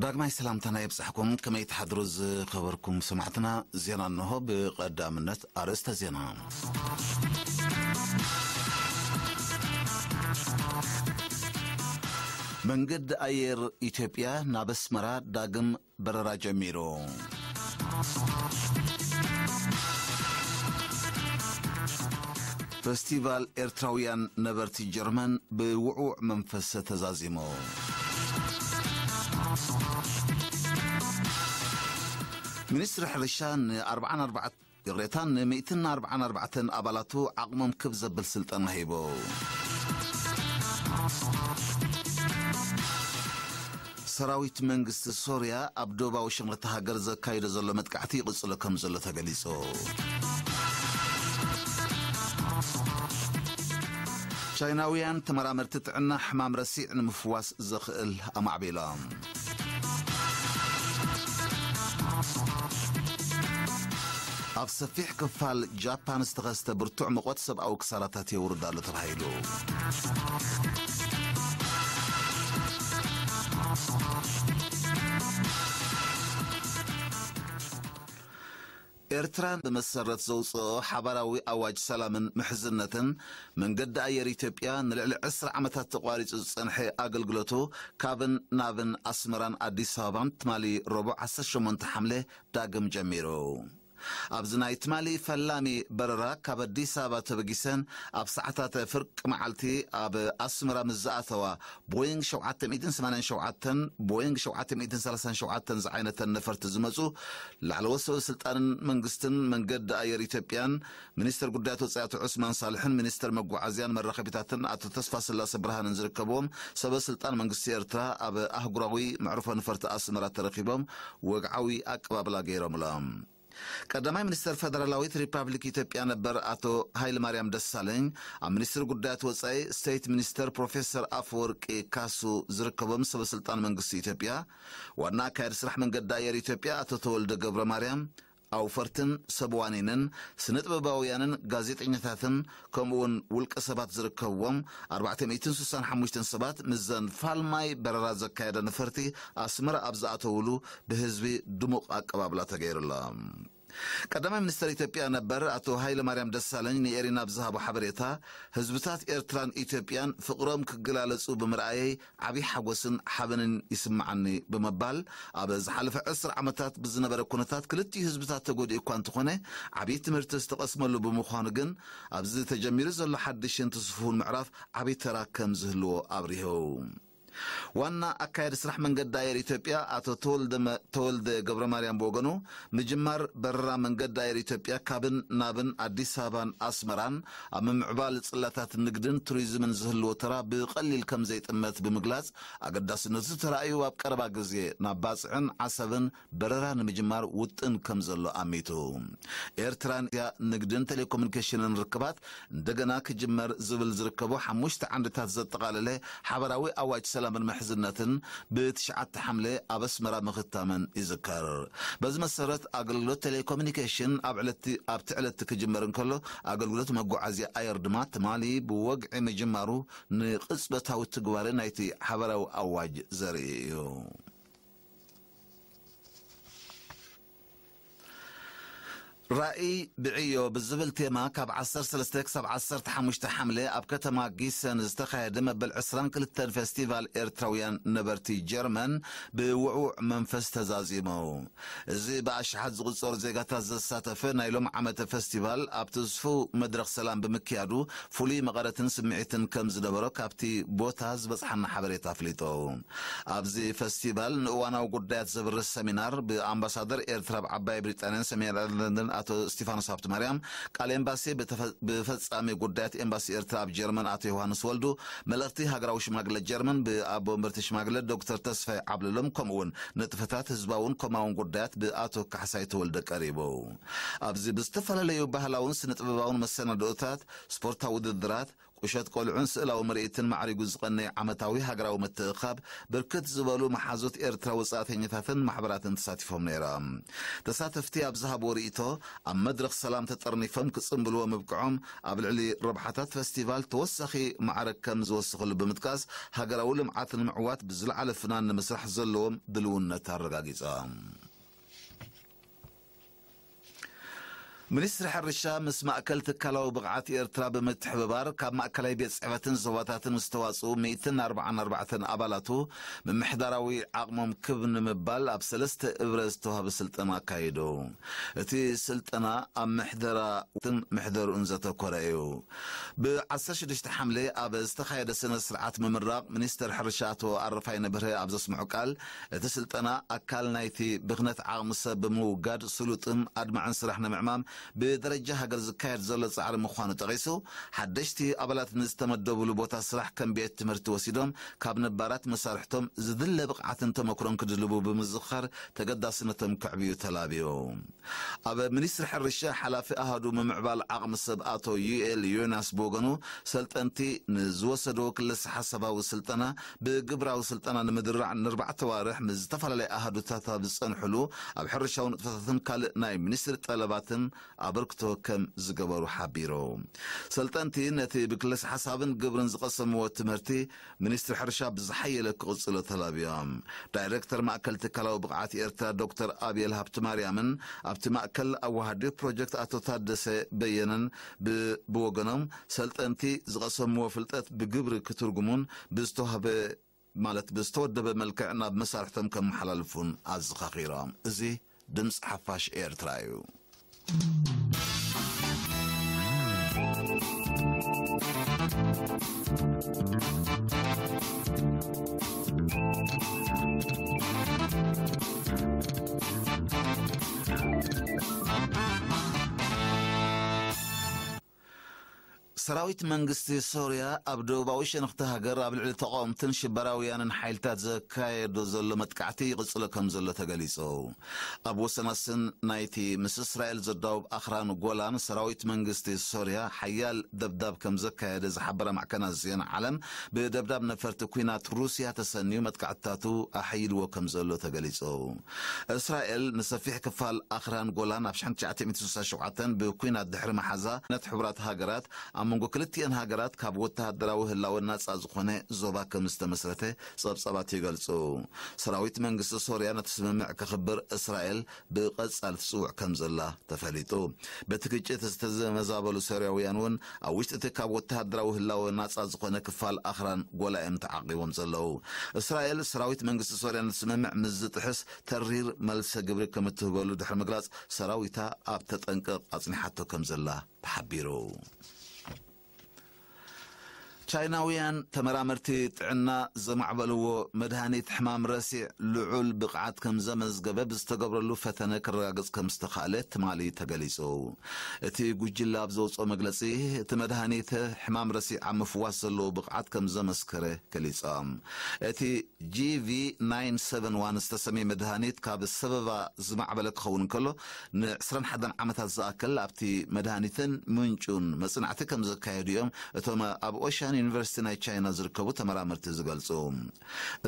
ዳግማይ ሰላምታና ይብጻሕኩም። ከመይ ትሓድሩ ዝኸበርኩም ሰማዕትና? ዜና እንሆ። ብቐዳምነት ኣርእስተ ዜና። መንገዲ ኣየር ኢትዮጵያ ናብ ኣስመራ ዳግም በረራ ጀሚሩ። ፈስቲቫል ኤርትራውያን ነበርቲ ጀርመን ብውዕዉዕ መንፈስ ተዛዚሙ። ሚኒስትሪ ሕርሻ ን ኣርባዓን ኣርባዕተ፣ ይቕሬታ፣ ን ሚእትን ኣርባዓን ኣርባዕተን ኣባላቱ ዓቕሞም ክብ ዘብል ስልጠና ሂቡ። ሰራዊት መንግስቲ ሶርያ ኣብ ደቡባዊ ሸነኽ እታ ሃገር ዘካይዶ ዘሎ መጥቃዕቲ ይቕጽሎ ከም ዘሎ ተገሊጹ። ቻይናውያን ተመራመርቲ ጥዕና ሕማም ረሲዕ ንምፍዋስ ዘኽእል ኣማዕቢሎም። ኣብ ሰፊሕ ክፋል ጃፓን ዝተኸስተ ብርቱዕ ሙቐት ሰብኣዊ ክሳራታት የውርድ ኣሎ ተባሂሉ። ኤርትራን ብመሰረት ዘውፅኦ ሓባራዊ ኣዋጅ ሰላምን ምሕዝነትን መንገዲ ኣየር ኢትዮጵያ ንልዕሊ ዕስራ ዓመታት ተቋሪጹ ዝጸንሐ ኣገልግሎቱ ካብን ናብን ኣስመራን ኣዲስ ኣበባን ትማሊ ረቡዕ ዓሰርተ ሸሞንተ ሓምለ ዳግም ጀሚሩ። ኣብዚ ናይ ትማሊ ፈላሚ በረራ ካብ ኣዲስ ኣበባ ተበጊሰን ኣብ ሰዓታት ፍርቂ መዓልቲ ኣብ ኣስመራ ምስ ዝኣተዋ ቦይንግ ሸውዓተ ሚእትን ሰማንያን ሸውዓተን፣ ቦይንግ ሸውዓተ ሚእትን ሰላሳን ሸውዓተን ዝዓይነተን ነፈርቲ ዝመጹ ላዕለዎት ሰበ ስልጣንን መንግስትን መንገዲ ኣየር ኢትዮጵያን ሚኒስተር ጉዳያት ወጻኢ ኣቶ ዑስማን ሳልሕን ሚኒስተር መጓዓዝያን መራኸቢታትን ኣቶ ተስፋ ስላሰ ብርሃንን ዝርከብዎም ሰበ ስልጣን መንግስቲ ኤርትራ ኣብ ኣህጉራዊ መዕርፎ ነፈርቲ ኣስመራ ተረኺቦም ወግዓዊ ኣቀባብላ ገይሮምሎም። ቀዳማይ ሚኒስተር ፈደራላዊት ሪፓብሊክ ኢትዮጵያ ነበር ኣቶ ሃይለማርያም ደሳለኝ፣ ኣብ ሚኒስትሪ ጉዳያት ወጻኢ ስቴት ሚኒስተር ፕሮፌሰር ኣፈወርቂ ካሱ ዝርከቦም ሰበ ስልጣን መንግስቲ ኢትዮጵያ፣ ዋና ኣካያዲ ስራሕ መንገዲ ኣየር ኢትዮጵያ ኣቶ ተወልደ ገብረ ማርያም፣ ኣውፈርትን ሰብ ዋኒንን ስነ ጥበባውያንን ጋዜጠኛታትን ከምኡውን ውልቀ ሰባት ዝርከብዎም ኣርባዕተ ሚእትን ስሳን ሓሙሽተን ሰባት ምስዘን ፋልማይ በረራ ዘካየዳ ነፈርቲ ኣስመራ ኣብ ዝኣተውሉ ብህዝቢ ድሙቕ ኣቀባብላ ተገይሩሎም። ቀዳማይ ሚኒስተር ኢትዮጵያ ነበር ኣቶ ሃይለማርያም ደሳለኝ ንኤሪና ብዝሃቦ ሓበሬታ፣ ህዝብታት ኤርትራን ኢትዮጵያን ፍቕሮም ክገላለጹ ብምርኣየይ ዓቢ ሓጎስን ሓበንን ይስምዓኒ ብምባል፣ ኣብ ዝሓለፈ ዕስራ ዓመታት ብዝነበረ ኩነታት ክልቲኡ ህዝብታት ተጎዲኡ እኳ እንተኾነ፣ ዓቢ ትምህርቲ ዝተቐስመሉ ብምዃኑ ግን፣ ኣብዚ ተጀሚሩ ዘሎ ሓድሽን ትስፉውን ምዕራፍ ዓቢ ተራ ከም ዝህልዎ ኣብሪሁ። ዋና ኣካያዲ ስራሕ መንገዲ ኣየር ኢትዮጵያ ኣቶ ተወልደ መ-፣ ተወልደ ገብረ ማርያም ብወገኑ፣ ምጅማር በረራ መንገዲ ኣየር ኢትዮጵያ ካብን ናብን ኣዲስ ኣበባን ኣስመራን ኣብ ምምዕባል ጽላታት ንግድን ቱሪዝምን ዝህልዎ ተራ ብቐሊል ከም ዘይጥመት ብምግላጽ፣ ኣገዳስነቱ ተራእዩ ኣብ ቀረባ ግዜ ናብ ባጽዕን ዓሰብን በረራ ንምጅማር ውጥን ከም ዘሎ ኣሚቱ። ኤርትራን ንግድን ቴሌኮሙኒኬሽንን ርክባት እንደገና ክጅመር ዝብል ዝርከቦ ሓሙሽተ ዓንድታት ዘጠቓለለ ሓበራዊ ኣዋጅ ሰላምን ምሕዝነትን ብትሽዓተ ሓምለ ኣብ ኣስመራ ምኽታመን ይዝከር። በዚ መሰረት ኣገልግሎት ቴሌኮሙኒኬሽን ኣብ ዕለቲ፣ ኣብቲ ዕለቲ ክጅመር እንከሎ፣ ኣገልግሎት መጓዓዝያ ኣየር ድማ ትማሊ ብወግዒ ምጅማሩ ንቕጽበታዊ ትግባረ ናይቲ ሓበራዊ ኣዋጅ ዘርኢ እዩ። ራእይ ብዕዮ ብዝብል ቴማ ካብ ዓሰርተ ሰለስተ ክሳብ ዓሰርተ ሓሙሽተ ሓምለ ኣብ ከተማ ጊሰን ዝተኻየደ መበል ዕስራን ክልተን ፌስቲቫል ኤርትራውያን ነበርቲ ጀርመን ብውዕዉዕ መንፈስ ተዛዚሙ። እዚ ብኣሽሓት ዝቑጸሩ ዜጋታት ዘሳተፈ ናይ ሎም ዓመተ ፌስቲቫል ኣብ ትስፉው መድረኽ ሰላም ብምክያዱ ፍሉይ መቐረትን ስምዒትን ከም ዝነበሮ ካብቲ ቦታ ዝበጽሓና ሓበሬታ ኣፍሊጡ። ኣብዚ ፈስቲቫል ንእዋናዊ ጉዳያት ዘብርህ ሰሚናር ብኣምባሳደር ኤርትራ ኣብ ዓባይ ብሪጣንያን ሰሜን ኣይርላንድን ኣቶ እስቲፋኖስ ሃብተማርያም፣ ቃል ኤምባሲ ብተፈ-፣ ብፈጻሚ ጉዳያት ኤምባሲ ኤርትራ ኣብ ጀርመን ኣቶ ዮሃንስ ወልዱ፣ መልእኽቲ ሃገራዊ ሽማግለ ጀርመን ብኣቦ ወንበርቲ ሽማግለ ዶክተር ተስፋይ ዓብለሎም፣ ከምኡውን ንጥፈታት ህዝባውን ኮማውን ጉዳያት ብኣቶ ካሕሳይ ተወልደ ቀሪቡ። ኣብዚ ብዝተፈላለዩ ባህላውን ስነ ጥበባውን መሰናድኦታት፣ ስፖርታዊ ውድድራት፣ ቁሸት ቆልዑን ስእላዊ ምርኢትን ማዕሪጉ ዝቐነየ ዓመታዊ ሃገራዊ ምትእኻብ፣ ብርክት ዝበሉ መሓዙት ኤርትራ ወጻእተኛታትን ማሕበራትን ተሳቲፎም ነይሮም። ተሳተፍቲ ኣብ ዝሃብዎ ርእይቶ፣ ኣብ መድረኽ ሰላም ተጠርኒፎም ክጽንብልዎ ምብቅዖም፣ ኣብ ልዕሊ ረብሓታት ፈስቲቫል ተወሳኺ ማዕረ ከም ዝወሰኸሉ ብምጥቃስ፣ ሃገራዊ ልምዓት ንምዕዋት ብዝለዓለ ፍናን ንምስራሕ ዘለዎም ድልውነት ኣረጋጊጾም። ሚኒስትሪ ሕርሻ ምስ ማእከል ትካላዊ ብቕዓት ኤርትራ ብምትሕብባር፣ ካብ ማእከላይ ቤት ጽሕፈትን ዞባታትን ዝተዋጽኡ ሚእትን ኣርባዓን ኣርባዕተን ኣባላቱ፣ ምምሕዳራዊ ዓቕሞም ክብ ንምባል ኣብ ሰለስተ እብረ ዝተዋህበ ስልጠና ኣካይዱ። እቲ ስልጠና ኣብ ምሕደራን ምሕደርኡን ዘተኮረ እዩ። ብ16 ሓምለ ኣብ ዝተኻየደ ስነ ስርዓት ምምራቕ፣ ሚኒስተር ሕርሻ ኣቶ ኣረፋይነ ብርሀ ኣብ ዘስምዑ ቃል፣ እቲ ስልጠና ኣካል ናይቲ ብኽነት ዓቕሚ ሰብ ብምውጋድ፣ ስሉጥን ኣድማዕን ስራሕ ንምዕማም ብደረጃ ሃገር ዝካየድ ዘሎ ጻዕሪ ምዃኑ ጠቒሱ፣ ሓደሽቲ ኣባላት ንዝተመደቡሉ ቦታ ስራሕ ከም ቤት ትምህርቲ ወሲዶም፣ ካብ ነባራት መሳርሕቶም ዝድለ ብቕዓትን ተመክሮን ክድልቡ ብምዝኻር፣ ተገዳስነቶም ከዕብዩ ተላብዩ። ኣብ ሚኒስትሪ ሕርሻ ሓላፊ ኣሃዱ ምምዕባል ዓቕሚ ሰብ ኣቶ ዩኤል ዮናስ ብወገኑ፣ ሰልጠንቲ ንዝወሰድዎ ክልሰ ሓሳባዊ ስልጠና ብግብራዊ ስልጠና ንምድራዕ ንኣርባዕተ ዋርሕ ምስ ዝተፈላለየ ኣሃዱታት ኣብ ዝጸንሕሉ፣ ኣብ ሕርሻዊ ንጥፈታትን ካልእ ናይ ሚኒስትሪ ጠለባትን ኣበርክቶ ከም ዝገበሩ ሓቢሩ። ሰልጠንቲ ነቲ ብክልሰ ሓሳብን ግብርን ዝቐሰምዎ ትምህርቲ፣ ሚኒስትሪ ሕርሻ ብዝሓየለ ክቕጽሎ ተላብዮም። ዳይሬክተር ማእከል ትካላዊ ብቕዓት ኤርትራ ዶክተር ኣብየል ሃብተማርያምን ኣብቲ ማእከል ኣዋሃዲ ፕሮጀክት ኣቶ ታደሰ በየነን ብ-፣ ብወገኖም፣ ሰልጠንቲ ዝቐሰምዎ ፍልጠት ብግብሪ ክትርጉሙን ብዝተዋህበ፣ ማለት ብዝተወደበ መልክዕ ናብ መሳርሕቶም ከመሓላልፉን ኣዘኻኺሮም። እዚ ድምፂ ሓፋሽ ኤርትራ እዩ። ሰራዊት መንግስቲ ሶርያ ኣብ ደቡባዊ ሸነኽቲ ሃገር ኣብ ልዕሊ ተቓወምትን ሽበራውያንን ሓይልታት ዘካየዶ ዘሎ መጥቃዕቲ ይቕጽሎ ከም ዘሎ ተገሊጹ። ኣብ ወሰናስን ናይቲ ምስ እስራኤል ዘዳውብ ኣኽራን ጎላን ሰራዊት መንግስቲ ሶርያ ሓያል ደብዳብ ከም ዘካየደ ዝሓበራ ማዕከናት ዜና ዓለም፣ ብደብዳብ ነፈርቲ ኲናት ሩስያ ተሰንዩ መጥቃዕትታቱ ኣሐይልዎ ከም ዘሎ ተገሊጹ። እስራኤል ንሰፊሕ ክፋል ኣኽራን ጎላን ኣብ ሽሕን ትሽዓተ ሚእትን ስሳን ሸውዓተን ብኲናት ድሕሪ መሓዛ፣ ነት ሕቡራት ሃገራት ኣብ መንጎ ክልቲኤን ሃገራት ካብ ወተሃደራዊ ህላወ ናጻ ዝኾነ ዞባ ከም ዝተመስረተ ጸብጻባት ይገልጹ። ሰራዊት መንግስቲ ሶርያ ነቲ ስምምዕ ከኽብር እስራኤል ብቐጻሊ ትጽውዕ ከም ዘላ ተፈሊጡ። በቲ ግጭት ዝተመዛበሉ ሶርያውያን እውን ኣብ ውሽጢ እቲ ካብ ወተሃደራዊ ህላወ ናጻ ዝኾነ ክፋል ኣኽራን ጎላ እዮም ተዓቒቦም ዘለዉ። እስራኤል ሰራዊት መንግስቲ ሶርያ ነቲ ስምምዕ ምስ ዝጥሕስ ተሪር መልሰ ግብሪ ከም እትህበሉ ድሕሪ ምግላጽ፣ ሰራዊታ ኣብ ተጠንቀቕ ኣጽኒሓቶ ከም ዘላ ተሓቢሩ። ቻይናውያን ተመራመርቲ ጥዕና ዘማዕበልዎ መድሃኒት ሕማም ረሲዕ ልዑል ብቕዓት ከም ዘመዝገበ ብዝተገብረሉ ፈተነ ክረጋገጽ ከም ዝተኻእለ ትማሊ ተገሊጹ። እቲ ጉጅለ ኣብ ዘውጽኦ መግለጺ፣ እቲ መድሃኒት ሕማም ረሲዕ ኣብ ምፍዋስ ዘለዎ ብቕዓት ከም ዘመስከረ ገሊጾም። እቲ ጂ ቪ ናይን ሰቨን ዋን ዝተሰምየ መድሃኒት ካብ ሰበባ ዝማዕበለ ክኸውን እንከሎ፣ ን21 ዓመታት ዝኣክል ኣብቲ መድሃኒትን ምንጩን መጽናዕቲ ከም ዘካየዱ እዮም እቶም ኣብ ኦሻን ዩኒቨርሲቲ ናይ ቻይና ዝርከቡ ተመራመርቲ ዝገልጹ።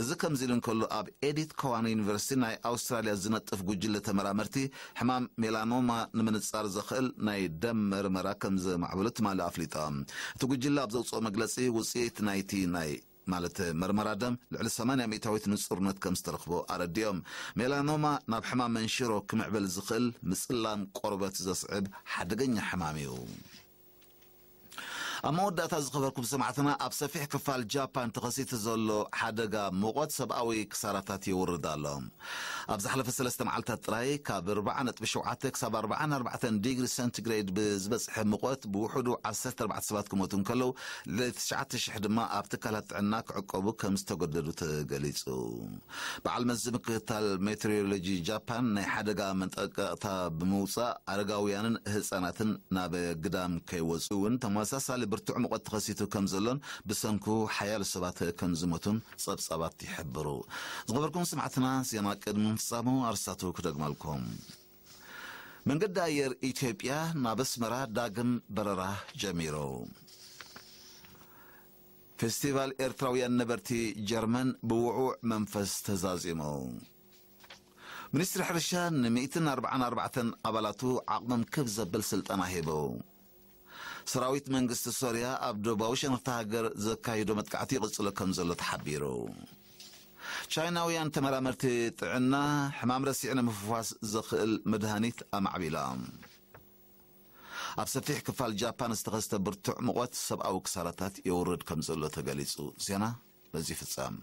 እዚ ከምዚ ኢሉ እንከሎ፣ ኣብ ኤዲት ኮዋን ዩኒቨርሲቲ ናይ ኣውስትራልያ ዝነጥፍ ጉጅለ ተመራመርቲ፣ ሕማም ሜላኖማ ንምንጻር ዘኽእል ናይ ደም መርመራ ከም ዘማዕበሉ ትማሊ ኣፍሊጦም። እቲ ጉጅለ ኣብ ዘውጽኦ መግለጺ፣ ውጽኢት ናይቲ ናይ ማለት መርመራ ደም ልዕሊ ሰማንያ ሚእታዊት ንጹርነት ከም ዝተረኽቦ ኣረዲኦም። ሜላኖማ ናብ ሕማም መንሽሮ ክምዕብል ዝኽእል ምጽላም ቆርበት ዘስዕብ ሓደገኛ ሕማም እዩ። ኣብ መወዳእታ ዝኸበርኩም ሰማዕትና፣ ኣብ ሰፊሕ ክፋል ጃፓን ተኸሲቱ ዘሎ ሓደጋ ሙቐት ሰብኣዊ ክሳራታት የውርድ ኣሎ። ኣብ ዝሓለፈ ሰለስተ መዓልታት ጥራይ ካብ ኣርባዓ ነጥቢ ሸውዓተ ክሳብ ኣርባዓን ኣርባዕተን ዲግሪ ሰንቲግሬድ ብዝበጽሐ ሙቐት ብውሕዱ ዓሰርተ ኣርባዕተ ሰባት ክሞቱ እንከለዉ፣ ልዕሊ ትሽዓተ ሽሕ ድማ ኣብ ትካላት ጥዕና ክዕቀቡ ከም ዝተገደዱ ተገሊጹ። በዓል መዚ ምክትታል ሜትሮሎጂ ጃፓን ናይ ሓደጋ መጠንቀቕታ ብምውጻእ፣ ኣረጋውያንን ህጻናትን ናብ ግዳም ከይወጹ እውን ተመሳሳሊ ብርቱዕ ሙቐት ተኸሲቱ ከም ዘሎን ብሰንኩ ሓያሎ ሰባት ከም ዝሞቱን ጸብጻባት ይሕብሩ። ዝኸበርኩም ሰማዕትና፣ ዜና ቅድሚ ምፍጻሙ ኣርስታቱ ክደግመልኩም። መንገዲ ኣየር ኢትዮጵያ ናብ ኣስመራ ዳግም በረራ ጀሚሩ። ፌስቲቫል ኤርትራውያን ነበርቲ ጀርመን ብውዑዕ መንፈስ ተዛዚሙ። ሚኒስትሪ ሕርሻ ን144 ኣባላቱ ዓቕሞም ክብ ዘብል ስልጠና ሂቡ። ሰራዊት መንግስቲ ሶርያ ኣብ ደቡባዊ ሸነኽቲ ሃገር ዘካይዶ መጥቃዕቲ ይቕጽሎ ከም ዘሎ ተሓቢሩ። ቻይናውያን ተመራመርቲ ጥዕና ሕማም ረሲዕ ንምፍዋስ ዘኽእል መድሃኒት ኣማዕቢሎም። ኣብ ሰፊሕ ክፋል ጃፓን ዝተኸስተ ብርቱዕ ሙቐት ሰብኣዊ ክሳራታት የውርድ ከም ዘሎ ተገሊጹ። ዜና በዚ ፍጻም።